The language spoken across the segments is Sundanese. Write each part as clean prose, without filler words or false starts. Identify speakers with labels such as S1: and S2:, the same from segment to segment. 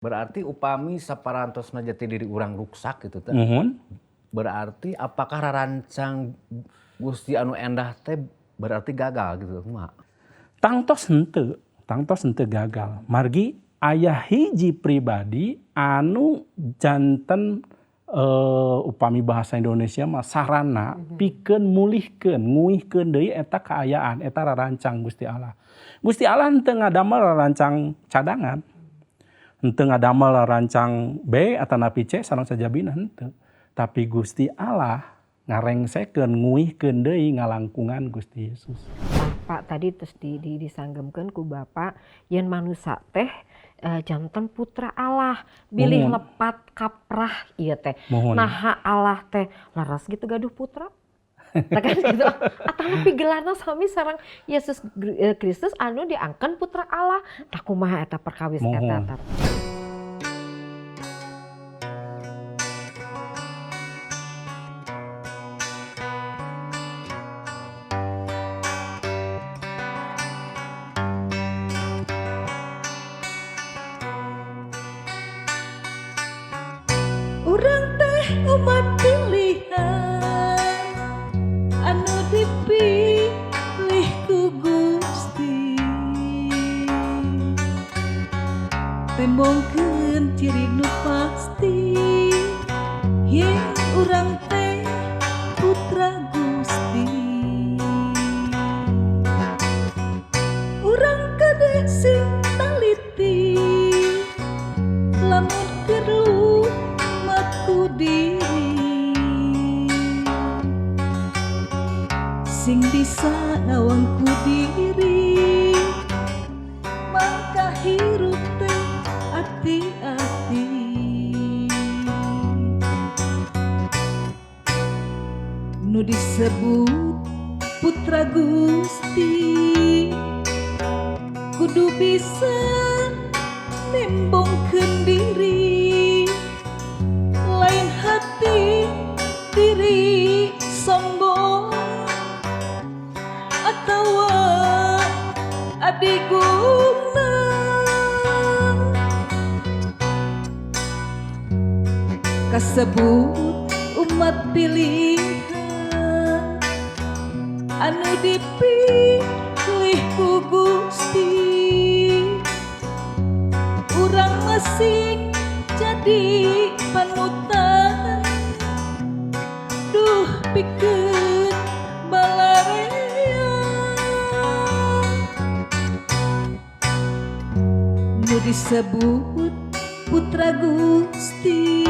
S1: Berarti upami saparantosna jati diri urang ruksak gitu teh.
S2: Muhun.
S1: Berarti apakah rarancang Gusti anu endah teh berarti gagal gitu kumaha?
S2: Tangtos henteu gagal. Margi aya hiji pribadi anu janten upami bahasa Indonesia mah sarana pikeun mulihkeun, nguihkeun deui eta kaayaan, eta rarancang Gusti Allah. Gusti Allah henteu ngadamel rarancang cadangan. Henteu ngadamel rarancang B atanapi C sareng sajabina henteu. Tapi Gusti Allah ngarengsekeun, nguihkeun deui ngalangkungan Gusti Yesus.
S3: Pak, tadi terus disanggemkeun ku Bapak yen manusa teh janten putra Allah, bilih
S2: Muhun.
S3: lepat kaprah ieu teh.
S2: Muhun.
S3: Naha Allah teh leres gitu gaduh putra? Nah, kan gitu. Atanapi gelarna sami sareng Yesus Kristus anu diangken putra Allah. Tah kumaha eta perkawis eta
S2: Muhun.
S3: Tah?
S4: Urang teh umat pilihan anu dipilih ku Gusti, tembongkeun ciri nu pasti yen urang teh putra Gusti. Urang kade sing taliti lamun keur lumat ku diri, sing bisa ngawang ku diri, mangka hirup teh ati-ati. Nu disebut putra Gusti kudu bisa nembongkeun diri, lain hati diri sombong atawa adiguna. Kasebut umat pilihan anu dipilih ku Gusti, urang masing jadi panutan, duh pikeun balarea. Nu disebut putra Gusti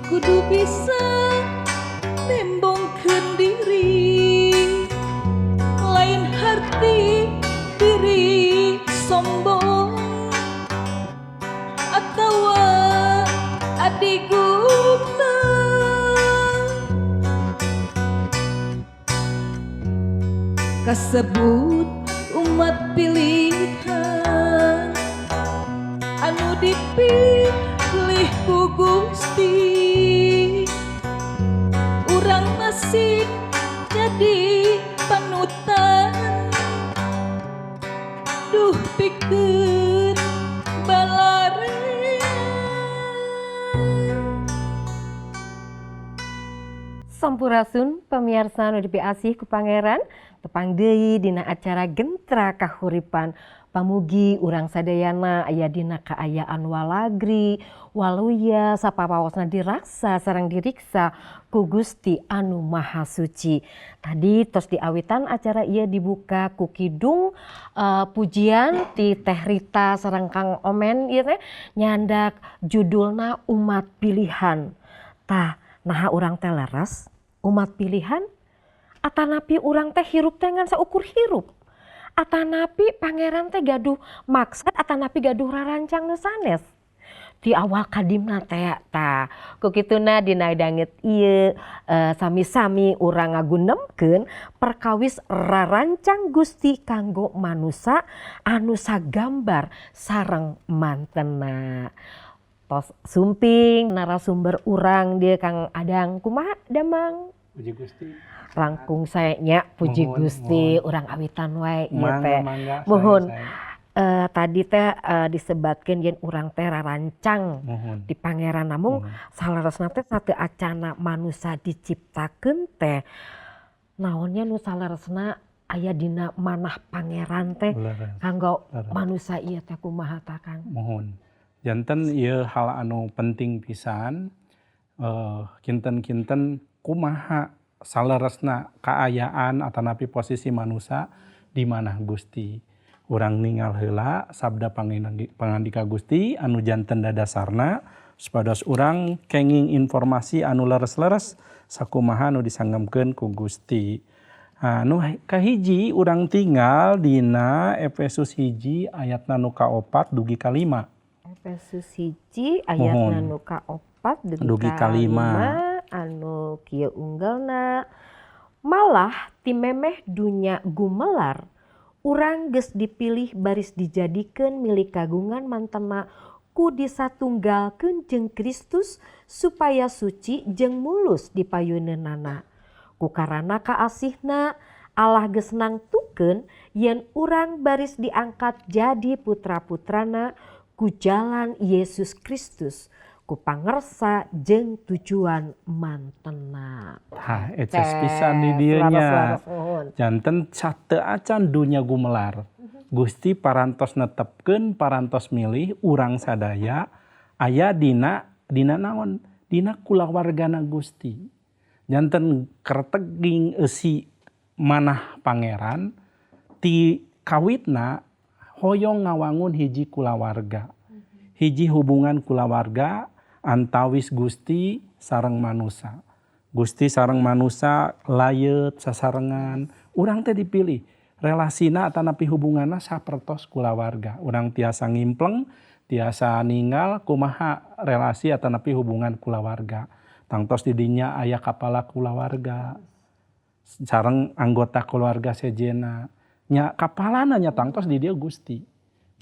S4: kudu bisa nembongkeun diri, lain harti diri sombong atawa adiguna. Kasebut umat pilihan anu dipilih ku Gusti, urang masing jadi panutan, duh pikeun balarea.
S3: Sampurasun pemirsa nu dipiasih ku Pangeran, tepang deui dina acara Gentra Kahuripan. Pamugi urang sadayana aya dina kaayaan walagri, waluya sapapawosna diraksa sareng diriksa ku Gusti anu Maha Suci. Tadi tos diawitan acara ieu dibuka ku kidung pujian ti Teh Rita sareng Kang Omen ieu teh nyandak judulna Umat Pilihan. Tah, naha urang teh leres umat pilihan atanapi urang teh hirup teh ngan saukur hirup? Atanapi pangeran teh gaduh maksad atanapi gaduh rarancang nu sanes? Ti awal kadimna teh tah ku kituna dina danget ieu sami-sami urang ngagunemkeun perkawis rarancang Gusti kanggo manusa anu sagambar sareng mantena. Tos sumping narasumber urang dia Kang Adang, kumaha damang?
S2: Puji Gusti.
S3: Langkung saya nya puji
S2: Muhun,
S3: Gusti,
S2: muhun.
S3: Urang awitan wae ieu
S2: Mangga,
S3: teh.
S2: mangga,
S3: Muhun.
S2: saya.
S3: Tadi teh disebatkeun yen urang teh rarancang di Pangeran, namung saleresna teh sateuacana manusa diciptakeun teh naon nya nu saleresna aya dina manah Pangeran teh kanggo manusa ieu teh, kumaha tah, Kang?
S2: Muhun. Janten ieu hal anu penting pisan, kinten-kinten kumaha saleresna kaayaan atanapi posisi manusa di manah Gusti. Urang ningal heula sabda pangandika Gusti anu janten dadasarna supados urang kenging informasi anu leres-leres sakumaha nu disanggemkeun ku Gusti. Anu kahiji urang tinggal dina Efesus 1 ayatna nu kaopat dugi ka 5.
S3: Efesus 1 ayatna nu kaopat dugi ka 5, anu kieu unggelna: "Malah ti memeh dunya gumelar, urang geus dipilih baris dijadikeun milik kagungan mantena ku disatunggalkeun jeung Kristus supaya suci jeung mulus di payuneunana. Ku karana kaasihna Allah geus nangtukeun yen urang baris diangkat jadi putra-putrana ku jalan Yesus Kristus ku pangersa jeung tujuan mantena."
S2: Tah, eces pisan di dieu nya. Janten sateuacan dunya gumelar, Gusti parantos netepkeun, parantos milih urang sadaya aya dina naon? Dina kulawargana Gusti. Janten kerteging eusi manah Pangeran ti kawitna hoyong ngawangun hiji kulawarga. Hiji hubungan kulawarga antawis Gusti sareng manusa. Gusti sareng manusa layeut sasarengan, urang teh dipilih. Relasina atanapi hubunganna sapertos kulawarga. Urang tiasa ngimpleng, tiasa ninggal kumaha relasi atanapi hubungan kulawarga. Tangtos di dinya aya kapala kulawarga sareng anggota keluarga sejenna. Nya kapalana nya tangtos di dieu Gusti.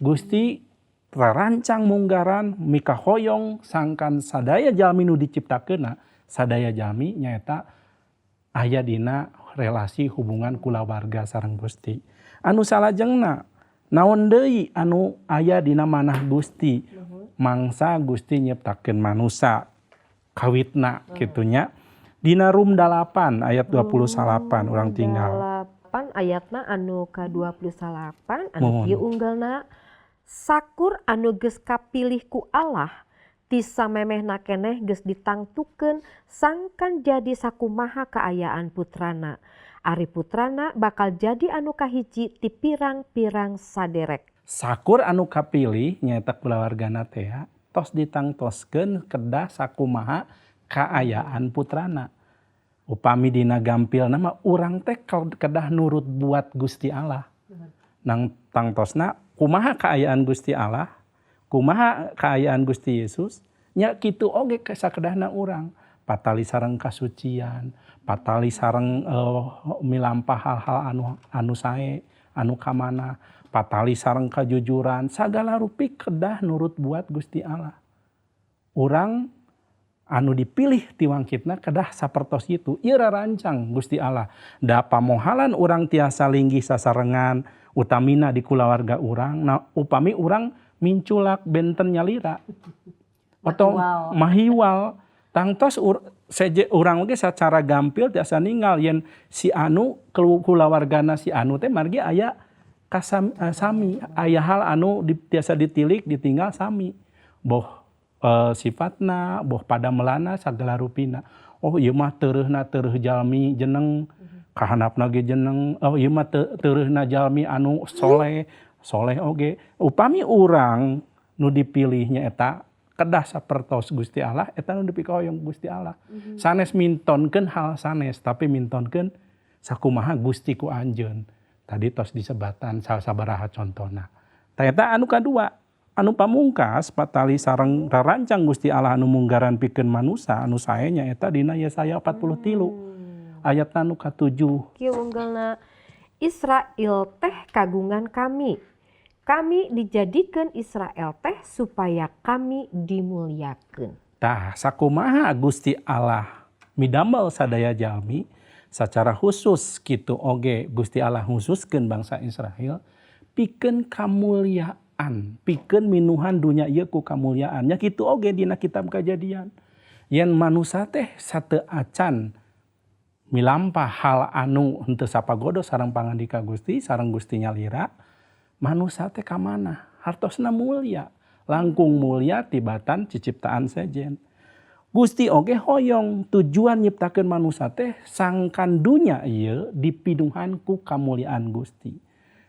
S2: Gusti rarancang munggaran mikahoyong sangkan sadaya jalmi nu diciptakeunna, sadaya jalmi nyaeta aya dina relasi hubungan kulawarga sareng Gusti. Anu salajengna, naon deui anu aya dina manah Gusti mangsa Gusti nyiptakeun manusa kawitna kitu nya? Dina Rum 8 ayat 29 urang tinggal.
S3: 8 ayatna anu ka-28, anu kieu unggelna: "Sakur anu geus kapilih ku Allah ti samemehna keneh geus ditangtukeun sangkan jadi sakumaha kaayaan putrana. Ari putrana bakal jadi anu kahiji ti pirang-pirang saderek."
S2: Sakur anu kapilih nyaeta kulawargana teh tos ditangtoskeun kedah sakumaha kaayaan putrana. Upami dina gampilna mah urang teh kedah nurut buat Gusti Allah. Nang tangtosna kumaha kaayaan Gusti Allah, kumaha kaayaan Gusti Yesus, nya kitu oge sakedahna urang. Patali sareng kasucian, patali sareng milampah hal-hal anu anu sae, anu kamana, patali sareng kajujuran, sagala rupi kedah nurut buat Gusti Allah. Urang anu dipilih ti wangkitna kedah sapertos itu. Ieu rarancang Gusti Allah. Da pamohalan urang tiasa linggih sasarengan utamina di kulawarga urang. Nah, upami urang minculak benten nyalira atau mahiwal, tangtos seje urang oge secara gampil tiasa ninggal yen si anu kulawargana si anu teh margi aya kasam, sami, aya hal anu tiasa ditilik ditinggal sami, boh sifatna, boh pada melana, sagala rupina. Oh, ieu mah tereuhna tereuh jalmi jeneng, kahanapna ge jeneng. Oh, ieu mah tereuhna jalmi anu soleh, soleh oge. Upami urang nu dipilihnya eta kedah sapertos Gusti Allah, eta nu dipikahoyong Gusti Allah. Sanes mintonkeun hal sanes, tapi mintonkeun sakumaha Gusti ku anjeun. Tadi tos disebatan sabaraha contona. Tah, eta anu kadua. Anu pamungkas patali sareng rarancang Gusti Allah anu munggaran pikeun manusa anu sae nyaeta dina Yesaya 43 ayat anu ka-7.
S3: Kieu unggelna: "Israel teh kagungan kami. Kami dijadikeun Israel teh supaya kami dimuliakeun."
S2: Tah, sakumaha Gusti Allah midamel sadaya jalmi, secara khusus kitu oge Gusti Allah khususkeun bangsa Israel Pikeun kamulyaan, pikeun minuhan dunya ieu ku kamulyaan. Nya kitu oge dina kitab Kajadian. Yen manusa teh sateu acan milampah hal anu henteu sapagodo sareng pangandika Gusti, sareng Gusti nyalira, manusa teh ka mana? Hartosna mulia, langkung mulia tibatan ciciptaan sejen. Gusti oge hoyong tujuan nyiptakeun manusa teh sangkan dunya ieu dipinuhan ku kamuliaan Gusti.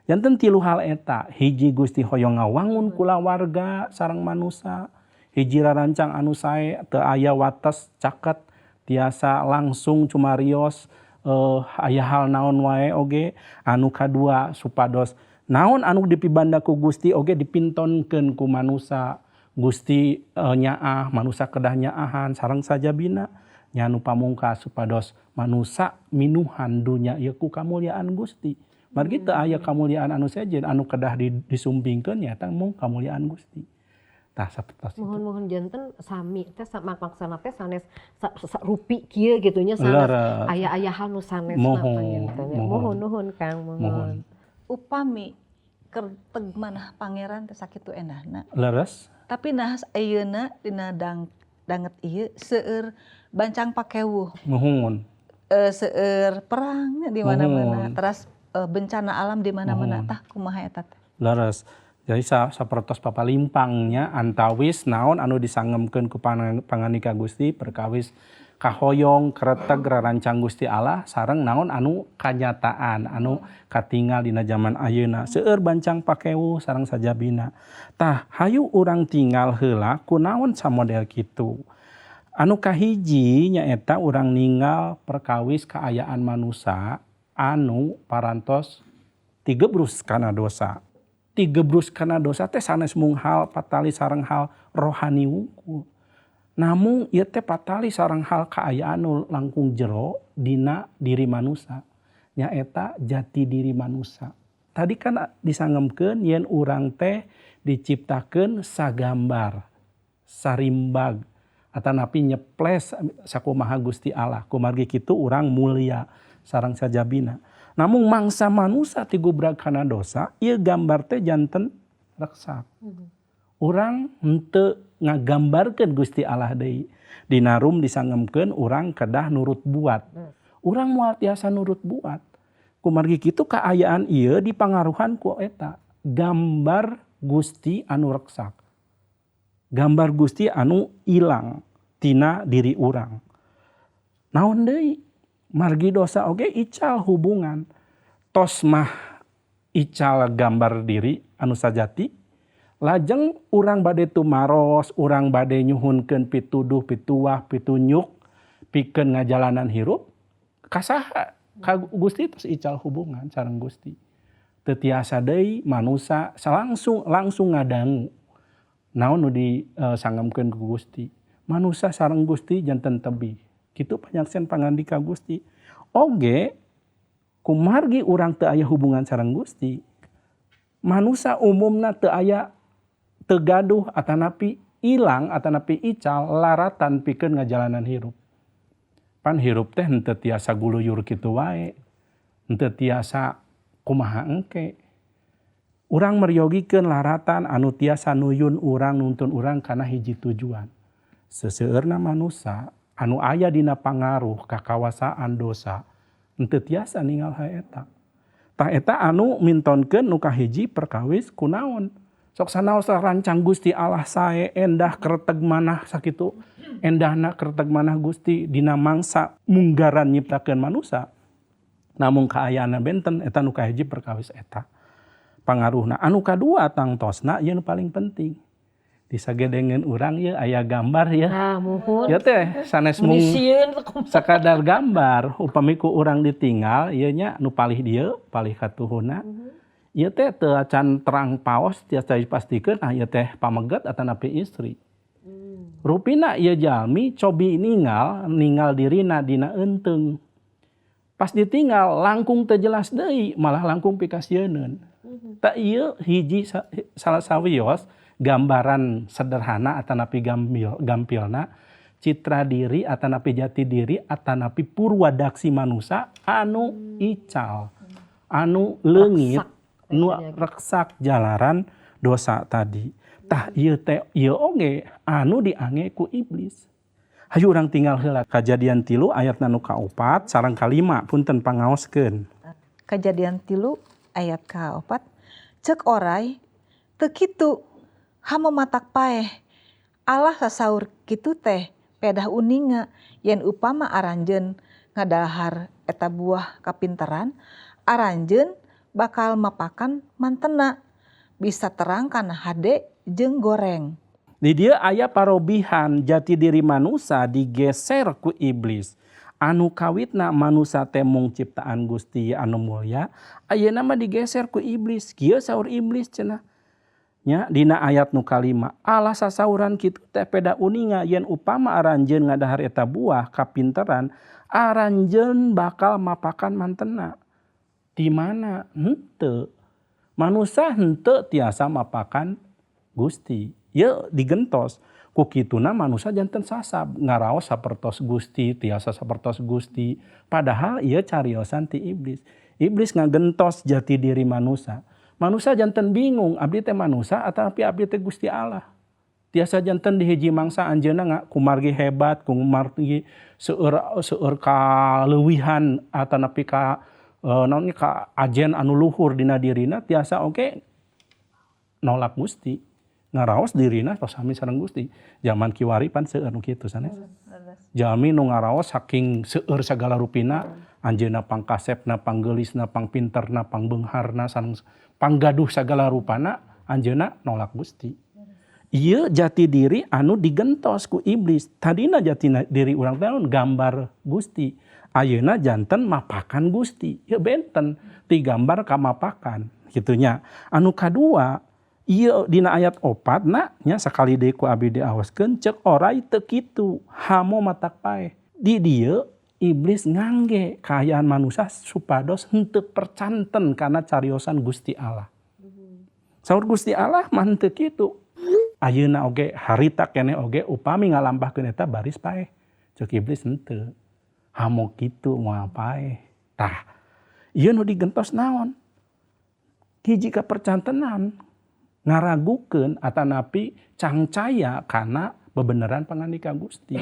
S2: Janten tilu hal eta, hiji Gusti hoyong ngawangun kulawarga sareng manusa, hiji rarancang anu sae teu aya wates caket, tiasa langsung cumarios aya hal naon wae oge. Anu kadua supados naon anu dipibanda ku Gusti oge dipintonkeun ku manusa. Gusti nyaah, manusa kedah nyaahan sareng sajabina. Nya anu pamungkas supados manusa minuhan dunya ieu ku kamulyaan Gusti. Margi teu aya kamulyaan anu sejen anu kedah disumpingkeun nyaeta mung kamulyaan Gusti. Tah sapertos itu.
S3: Muhun-muhun janten sami teh maksana teh sanes rupi kieu gitu nya, sanes aya-aya hal nu sanesna panginten nya. Muhun nuhun Kang, muhun.
S4: Upami kerteg manah pangeran teh sakitu endahna.
S2: Leres.
S4: Tapi nah ayeuna dina danget ieu seueur bancang pakewuh.
S2: Muhun.
S4: Seueur perang di mana-mana. Teras bencana alam di mana-mana. Tah kumaha eta teh?
S2: Leres. Jadi sapertos papalimpangnya antawis naon anu disangemkeun ku pangandika Gusti perkawis kahoyong kreteg rarancang Gusti Allah sareng naon anu kanyataan anu katingal dina zaman ayeuna seueur bancang pakewuh sareng sajabina. Tah hayu urang tinggal heula kunaon samodel kitu. Anu kahiji nyaeta urang ninggal perkawis kaayaan manusa anu parantos tigebrus kana dosa. Tigebrus kana dosa teh sanes mung hal patali sareng hal rohani wungkul. Namung ieu teh patali sareng hal kaayaan nu langkung jero dina diri manusa. Nyaeta jati diri manusa. Tadi kan disangemkeun yen urang teh diciptakeun sagambar, sarimbag, atanapi nyeples sakumaha Gusti Allah. Kumargi kitu urang mulia sareng sajabina. Namun mangsa manusa tigubrag kana dosa, ieu gambar teh janten reksak. Urang henteu ngagambarkeun Gusti Allah deui. Dina Rum disangemkeun urang kedah nurut buat. Urang moal tiasa nurut buat. Kumargi kitu kaayaan ieu dipangaruhan ku eta gambar Gusti anu reksak. Gambar Gusti anu ilang tina diri urang. Naon deui? Margi dosa oge ical hubungan. Tos mah ical gambar diri anu sajati. Lajeng urang bade tumaros, urang bade nyuhunkeun pituduh, pituah, pitunyuk, pikeun ngajalanan hirup, kasaha ka Gusti tos ical hubungan sareng Gusti. Teu tiasa deui manusa langsung ngadangu naon nu disangemkeun ku Gusti. Manusa sareng Gusti janten tebih. Kitu panyaksen pangandika Gusti. Oge kumargi urang teu aya hubungan sareng Gusti. Manusa umumna teu aya teu gaduh atanapi ilang atanapi ical laratan pikeun ngajalanan hirup. Pan hirup teh henteu tiasa guluyur kitu wae. Henteu tiasa kumaha engke. Urang meryogikeun laratan anu tiasa nuyun urang nuntun urang kana hiji tujuan. Seseueurna manusa anu aya dina pangaruh kakawasaan dosa henteu tiasa ninggal hae eta. Tah eta anu mintonkeun nu kahiji perkawis kunaon. Sok sanaos rancang Gusti Allah sae endah kreteg manah sakitu endahna kreteg manah Gusti dina mangsa munggaran nyiptakeun manusa. Namung kaayaanna benten eta nu kahiji perkawis eta. Pangaruhna anu kadua tangtosna ieu nu paling penting. Disagedengeun urang ieu aya gambar ya.
S3: Ah, muhun.
S2: Ya teh sanes mung sakadar gambar upami ku urang ditinggal ieu nya nu palih dieu, palih katuhuna. Ieu teh teu acan terang paos tiasa dipastikeun ah ieu teh pameget atanapi istri. Rupina ieu jalmi cobi ningal dirina dina eunteung. Pas ditinggal langkung teu jelas deui, malah langkung pikasieun. Tah ieu hiji salah sawios gambaran sederhana atanapi gampilna citra diri atanapi jati diri atanapi purwadaksi manusa anu ical, anu leungit, Nu reksak jalaran dosa tadi. Tah ieu teh ieu oge anu diange ku iblis. Hayu urang tinggal heula Kajadian 3 ayat nu kaopat sareng kalima punten pangaoskeun.
S4: Kajadian 3 ayat kaopat cek orai teu kitu hamo matak paeh Allah sasaur kitu teh pedah uninga yen upama aranjeun ngadahar eta buah kapinteran aranjeun bakal mapakan mantena bisa terang kana hade jeung goreng.
S2: Di dieu aya parobihan jati diri manusia digeser ku iblis. Anu kawitna manusia teh mung ciptaan Gusti anu mulya, ayeuna mah digeser ku iblis. Kieu saur iblis cenah. Nya dina ayat nu kalima, Allah sasauran kitu teh peda uninga yen upama aranjeun ngadahar eta buah kapinteran, aranjeun bakal mapakan mantena. Di mana henteu manusia henteu tiasa mapakan Gusti. Ye digentos ku kituna manusia janten sasab ngaraos sapertos Gusti tiasa sapertos Gusti, padahal ieu cariosan ti iblis. Iblis ngagentos jati diri manusia. Manusia janten bingung, abdi teh manusia atapi abdi teh Gusti Allah. Tiasa janten di hiji mangsa anjeunna kumargi hebat, kumargi seueur kaleuwihan atanapi ka naon ka ajen anu luhur dina dirina tiasa oge nolak Gusti. Ngaraos dirina tos sami sareng Gusti. Zaman kiwari pan seueur nu kitu sanes. Jalmi nu ngaraos saking seueur sagala rupina anjeunna pangkasepna, panggeulisna, pangpinterna, pangbeungharna sareng panggaduh sagala rupana anjeunna nolak Gusti. Ieu jati diri anu digentos ku iblis. Tadina jati diri urang teh gambar Gusti. Ayeuna janten mapakan Gusti. Ya benten ti gambar ka mapakan kitunya. Anu kadua ieu dina ayat 4 na nya sakali deui ku abdi diawaskeun cek orai teu kitu hamo matak paeh. Di dieu iblis ngangge kaayaan manusia supados henteu percanten kana cariosan Gusti Allah. Saur Gusti Allah mah henteu kitu. Ayeuna oge harita keneh oge upami ngalampahkeun eta baris paeh. Cek iblis henteu. Hamo kitu moal paeh. Tah, ieu nu digentos naon? Hiji kapercantenan ngaragukeun atanapi cangcaya kana bebeneran pangandika Gusti.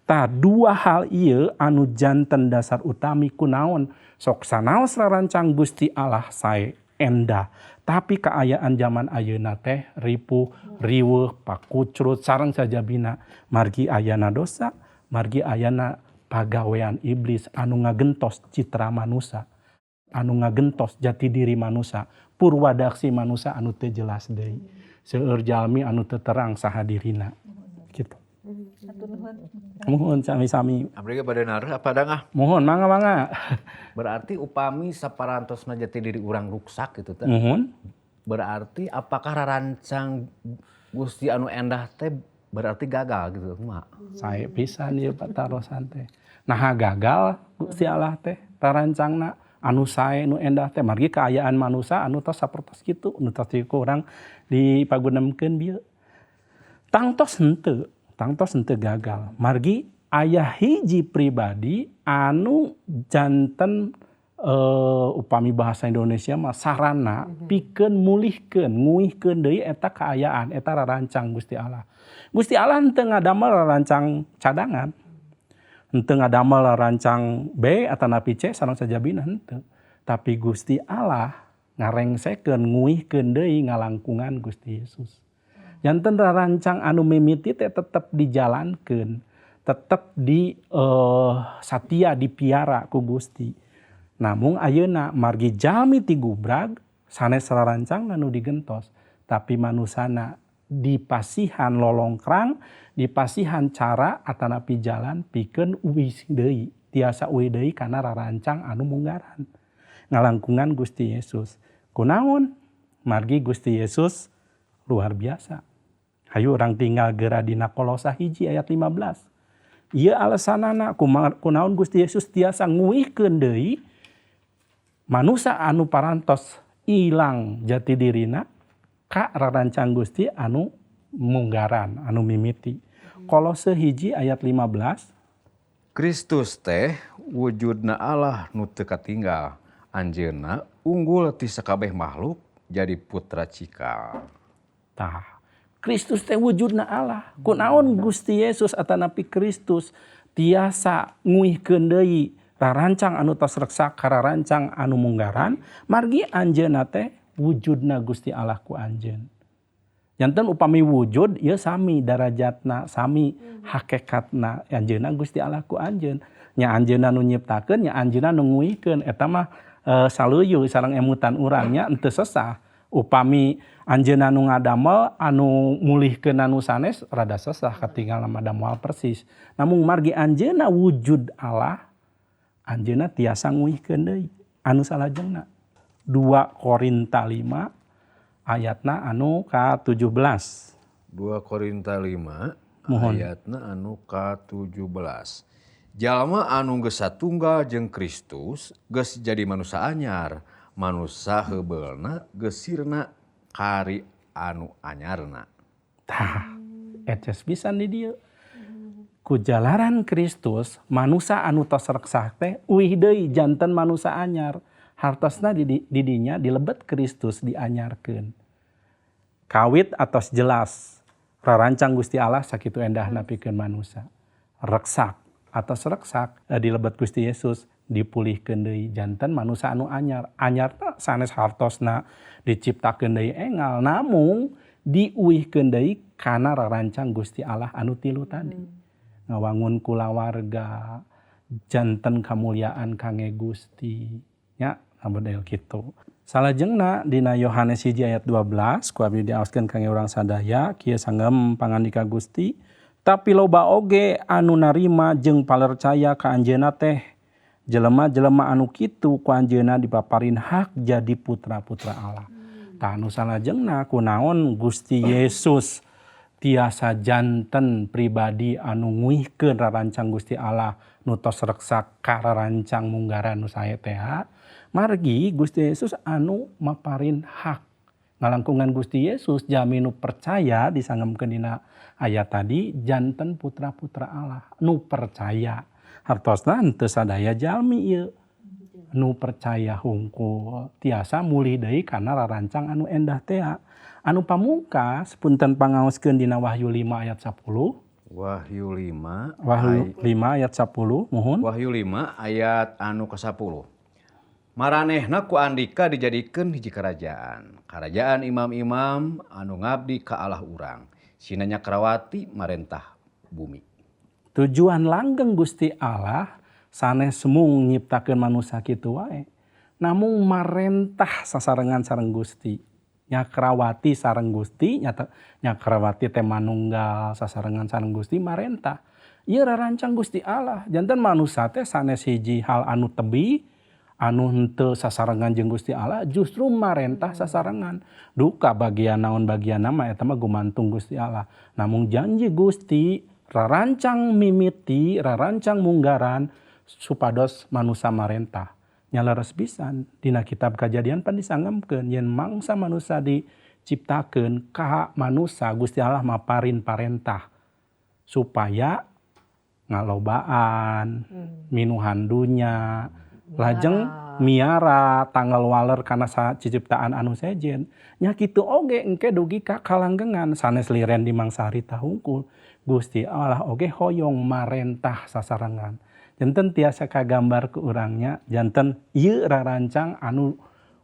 S2: Tah dua hal ieu anu janten dasar utami kunaon sok sanaos rarancang Gusti Allah sae endah. Tapi kaayaan zaman ayeuna teh ripuh, riweuh, pakucrut sareng sajabina margi ayana dosa, margi ayana pagawean iblis anu ngagentos citra manusia, anu ngagentos jati diri manusia, purwadaksi manusia anu teu jelas deui. Seueur jalmi anu teu terang saha dirina. Gitu. Mohon sami-sami.
S1: Abdi ge bade naruh apa dangah?
S2: Mohon mangga-mangga.
S1: Berarti upami saparantosna jati diri urang ruksak gitu teh.
S2: Mohon.
S1: Berarti apakah rarancang Gusti anu endah teh berarti gagal gitu kumaha?
S2: Sae pisan ieu patarosan teh. Naha gagal Gusti Allah teh rarancangna anu sae nu endah teh margi kaayaan manusia anu tos sapertos kitu nu tos ku urang dipagunemkeun bieu. Tangtos henteu gagal. Margi aya hiji pribadi anu janten upami bahasa Indonesia mah sarana pikeun mulihkeun, nguihkeun deui eta kaayaan, eta rarancang Gusti Allah. Gusti Allah henteu ngadamel rarancang cadangan. Henteu ngadamel rarancang B atanapi C sareng sajabina henteu. Tapi Gusti Allah ngarengsekeun, nguihkeun deui ngalangkungan Gusti Yesus. Janten rarancang anu mimiti teh tetep dijalankeun, tetep di satia dipiara ku Gusti. Namung ayeuna margi jalmi ti gubrag sanes rarancang anu digentos, tapi manusana dipasihan lolongkrang, dipasihan cara atanapi jalan pikeun uih deui, tiasa uih deui kana rarancang anu munggaran. Ngalangkungan Gusti Yesus. Kunaon? Margi Gusti Yesus luar biasa. Hayu urang tinggal geura dina Kolosa 1 ayat 15. Ieu alasanana kunaon Gusti Yesus tiasa nguihkeun deui manusa anu parantos ilang jati dirina ka rarancang Gusti anu munggaran, anu mimiti. Kolose 1 ayat 15.
S1: Kristus teh wujudna Allah nu teu katinggal. Anjeunna unggul ti sakabeh makhluk jadi putra cikal.
S2: Tah, Kristus teh wujudna Allah. Kunaon Gusti Yesus atanapi Kristus tiasa nguihkeun deui rarancang anu tos reksak ka rarancang anu munggaran, margi anjeunna teh wujudna Gusti Allah ku anjeun. Janten upami wujud ieu sami darajatna, sami hakikatna anjeunna Gusti Allah ku anjeun. Nya anjeunna nu nyiptakeun, nya anjeunna nu nguihkeun, eta mah saluyu sareng emutan urang nya henteu sesah. Upami anjeunna nu ngadamel anu mulihkeun anu sanes rada sesah katinggal mah persis. Namun margi anjeunna wujud Allah, anjeunna tiasa nguihkeun deui anu salajengna. 2 Korinta 5 ayatna anu ka-17.
S1: 2 Korinta 5
S2: Mohon.
S1: Ayatna anu ka-17. Jalma anu geus satunggal jeung Kristus geus jadi manusa anyar, manusa heubeulna geus sirna kari anu anyarna.
S2: Tah, eces pisan di dieu. Ku jalaran Kristus manusa anu tos reksak teh uih deui janten manusa anyar. Hartosna di dinya dilebet Kristus dianyarkeun. Kawit atos jelas rarancang Gusti Allah sakitu endahna pikeun manusa. Reksak atos reksak dilebet Gusti Yesus dipulihkeun deui janten manusa anu anyar. Anyar teh sanes hartosna diciptakeun deui engal, namung diuihkeun deui kana rarancang Gusti Allah anu tilu tadi. Ngawangun kulawarga, janten kamuliaan kangge Gusti. Nya model kitu. Salajengna dina Yohanes 1 ayat 12 ku abdi diaoskeun kangge urang sadaya kieu sanggem pangandika Gusti, tapi loba oge anu narima jeung palercaya ka anjeunna teh jelema-jelema anu kitu ku anjeunna dipaparin hak jadi putra-putra Allah. Tah anu salajengna kunaon Gusti Yesus tiasa janten pribadi anu nguihkeun rarancang Gusti Allah nu tos reksak ka rarancang munggaran nu sae teh, margi Gusti Yesus anu maparin hak. Ngalangkungan Gusti Yesus jalmi nu percaya disangemkeun dina ayat tadi janten putra-putra Allah nu percaya. Hartosna henteu sadaya jalmi ieu nu percaya hungkul tiasa mulih deui kana rarancang anu endah teh. Anu pamungkas punten pangaoskeun dina Wahyu 5 ayat 10.
S1: Wahyu 5
S2: Wahyu 5 ayat 10 muhun.
S1: Wahyu 5 ayat anu ke-10. Maranehna ku andika dijadikeun hiji kerajaan. Kerajaan imam-imam anu ngabdi ka Allah urang. Sina nyakrawati marentah bumi.
S2: Tujuan langgeng Gusti Allah sanes mung nyiptakeun manusa kitu wae, namung marentah sasarengan sareng Gusti. Nyakrawati sareng Gusti, nyakrawati teh manunggal sasarengan sareng Gusti marentah. Ieu rarancang Gusti Allah. Janten manusa teh sanes hiji hal anu tebih, anu henteu sasarengan jeung Gusti Allah, justru marentah sasarengan. Duka bagian naon bagian nama eta mah gumantung Gusti Allah. Namung janji Gusti rarancang mimiti, rarancang munggaran supados manusa marentah. Nya leres pisan dina kitab Kajadian pan disanggemkeun yen mangsa manusa diciptakeun ka manusa Gusti Allah maparin parentah supaya ngalobaan, minuhan dunya, lajeng miara tanggal waler kana ciciptaan anu sejen. Nya kitu oge engke dugi ka kalanggengan sanes liren di mangsa harita hungkul. Gusti Allah oge hoyong marentah sasarengan. Janten tiasa kagambar ku urangnya, janten ieu rarancang anu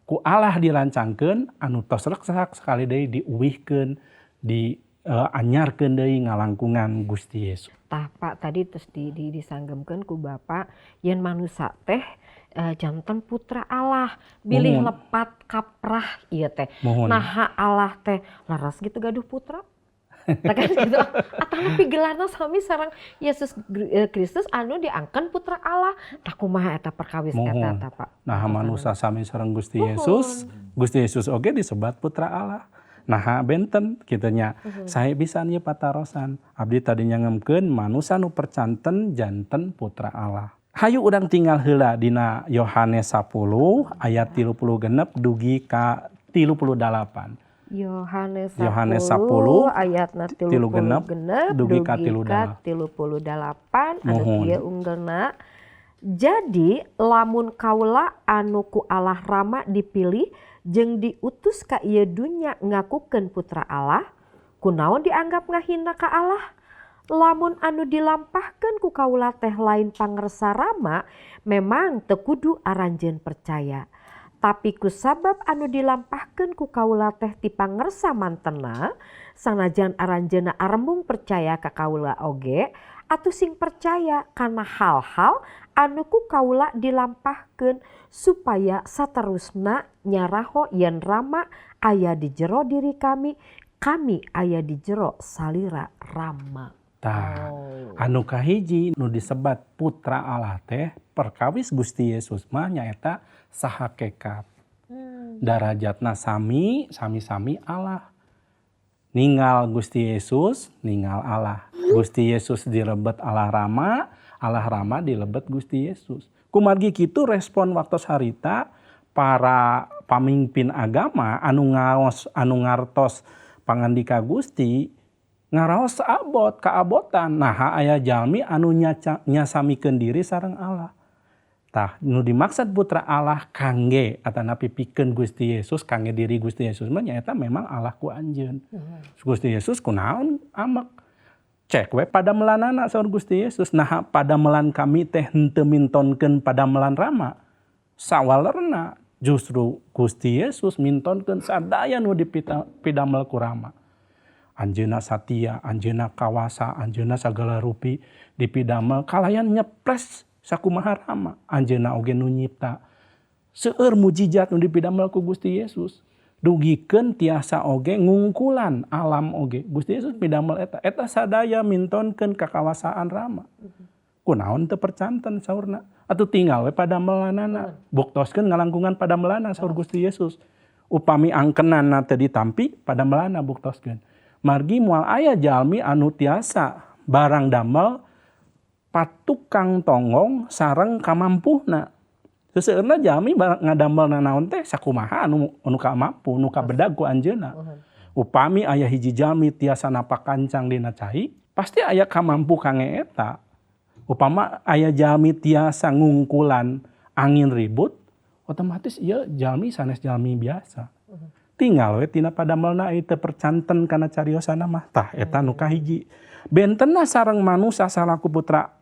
S2: ku Allah dirancangkeun anu tos reksak sekali deui diuwihkeun, di anyarkeun deui ngalangkungan Gusti Yesus.
S3: Tah Pak tadi terus disanggemkeun ku Bapak yen manusa teh janten putra Allah bilih lepat kaprah ieu teh. Naha Allah teh laras gitu gaduh putra. Tah kan gitu. Atanapi gelarna sami sareng Yesus Kristus anu diangkeun putra Allah. Tah kumaha eta perkawis eta tah Pak?
S2: Naha manusa sami sareng Gusti Yesus, Gusti Yesus oge disebat putra Allah. Naha benten kitu nya. Sae pisan ieu patarosan. Abdi tadi nyangemkeun manusa nu percanten janten putra Allah. Hayu urang tinggal heula dina Yohanes 10 ayat 36 dugi ka 38.
S3: Yohanes 10 ayatna 36 dugi ka 38 anu kieu unggelna. Jadi lamun kaula anu ku Allah Rama dipilih jeung diutus ka ieu dunya ngakukeun putra Allah, kunaon dianggap ngahina ka Allah? Lamun anu dilampahkeun ku kaula teh lain pangersa Rama, memang teu kudu aranjeun percaya. Tapi kusabab anu dilampahkeun ku kaula teh ti pangersa mantena, sanajan aranjeunna arembung percaya ka kaula oge, atuh sing percaya kana hal-hal anu ku kaula dilampahkeun supaya saterusna nyaraho yen Rama aya di jero diri kami, kami aya di jero salira Rama.
S2: Tah, anu kahiji nu disebat putra Allah teh perkawis Gusti Yesus mah nyaeta sahakekat. Darajatna sami, sami-sami Allah. Ninggal Gusti Yesus, ninggal Allah. Gusti Yesus dilebet Allah Rama, Allah Rama dilebet Gusti Yesus. Kumargi kitu respon waktos harita para pamimpin agama anu ngaos anu ngartos pangandika Gusti ngaraos abot kaabotan naha aya jalmi anu nyasamikeun diri sareng Allah. Tah nu dimaksud putra Allah kangge atanapi pikeun Gusti Yesus kangge diri Gusti Yesus mah nyaeta memang Allah ku anjeun. Gusti Yesus kunaon amek cek we padamelanana saur Gusti Yesus naha padamelan kami teh henteu mintonkeun padamelan Rama. Sawalerna justru Gusti Yesus mintonkeun sadaya nu dipidamel ku Rama. Anjeunna satia, anjeunna kawasa, anjeunna sagala rupi dipidamel kalayan nyepres sakumaha Rama, anjeunna oge nu nyipta. Seueur mujizat nu dipidamel ku Gusti Yesus. Dugikeun tiasa oge ngungkulan alam oge. Gusti Yesus pidamel eta, eta sadaya mintonkeun kakawasaan Rama. Kunaon teu percanten saurna? Atuh tinggal we padamelanana. Buktoskeun ngalangkungan padamelana saur Gusti Yesus. Upami angkenana teu ditampi padamelana buktoskeun. Margi moal aya jalmi anu tiasa barang damel patukang tonggong sareng kamampuhna. Seseueurna jalmi ngadamel nanaon teh sakumaha anu kamampu, nu kabedag ku anjeunna. Upami aya hiji jalmi tiasa napak kancang dina cai, pasti aya kamampu kangge eta. Upama aya jalmi tiasa ngungkulan angin ribut, otomatis ieu jalmi sanes jalmi biasa. Tinggal we tina padamelna teu percanten kana cariosana mah. Tah eta nu kahiji. Bentenna sareng manusa salaku putra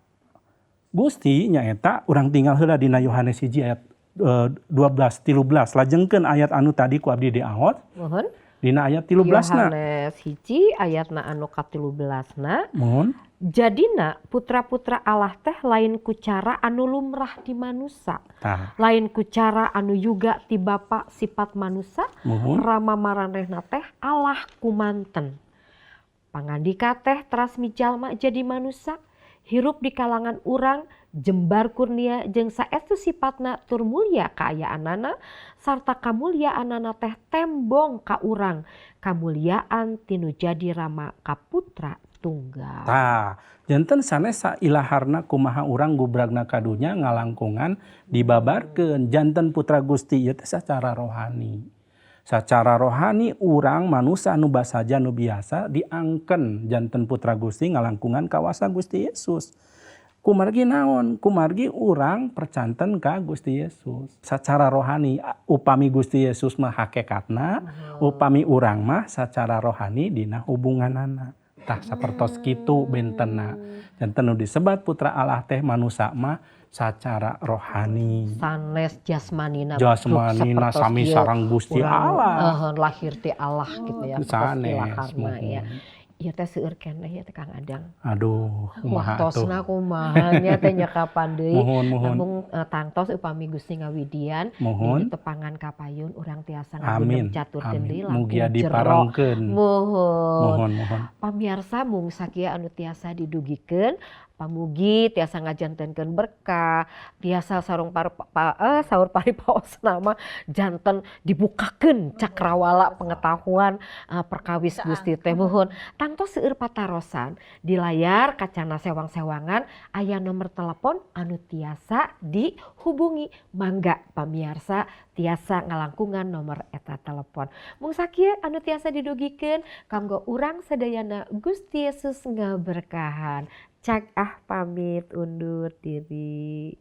S2: Gusti nyaeta urang tinggal heula dina Yohanes 1 ayat 12 13 lajengkeun ayat anu tadi ku abdi diaot.
S3: Mohon.
S2: Dina ayat 13 na.
S3: Yohanes 1 ayatna anu ka-13 na.
S2: Mohon.
S3: Jadina putra-putra Allah teh lain ku cara anu lumrah di manusa.
S2: Tah.
S3: Lain ku cara anu juga ti bapa sifat manusa.
S2: Mohon.
S3: Rama maranehna teh Allah kumanten. Pangandika teh teras mijalma jadi manusa. Hirup di kalangan urang jembar kurnia jeung saestu sipatna tur mulya kaayaanana sarta kamulyaanana teh tembong ka urang kamulyaan tinu jadi Rama ka putra tunggal.
S2: Tah, janten sanes sailaharna kumaha urang gubragna ka dunya ngalangkungan dibabarkeun janten putra Gusti ieu teh sacara rohani. Sacara rohani urang manusa anu basaja nu biasa diangken janten putra Gusti ngalangkungan kawasa Gusti Yesus. Kumargi naon? Kumargi urang percanten ka Gusti Yesus. Sacara rohani upami Gusti Yesus mah hakikatna, upami urang mah sacara rohani dina hubunganana. Tah sapertos kitu bentenna. Janten nu disebat putra Allah teh manusa mah sacara rohani.
S3: Sanes jasmanina.
S2: Jasmanina sami sareng Gusti Allah.
S3: Lahir ti Allah gitu ya.
S2: Sanes
S3: ya. Ieu teh seueur keneh ya teh Kang Adang.
S2: Aduh, kumaha atuh.
S3: Waktosna kumaha nya teh nyekapan deui.
S2: Muhun.
S3: Namung tangtos upami Gusti ngawidian
S2: muhun.
S3: Di tepangan kapayun urang tiasa ngagunem caturkeun deui langkung
S2: mugia diparengkeun.
S3: Muhun.
S2: Muhun.
S3: Pamiarsa mung sakieu anu tiasa didugikeun, pamugi tiasa ngajantenkeun berkah, tiasa sarung saur paripaosna mah janten dibukakeun cakrawala pengetahuan perkawis Gusti teh muhun. Tangtos seueur patarosan di layar kacana sewang-sewangan aya nomor telepon anu tiasa dihubungi, mangga pamiarsa tiasa ngalangkungan nomor eta telepon. Mung sakieu anu tiasa didugikeun kanggo urang sadayana Gusti Yesus ngaberkahan. Cak ah pamit undur diri.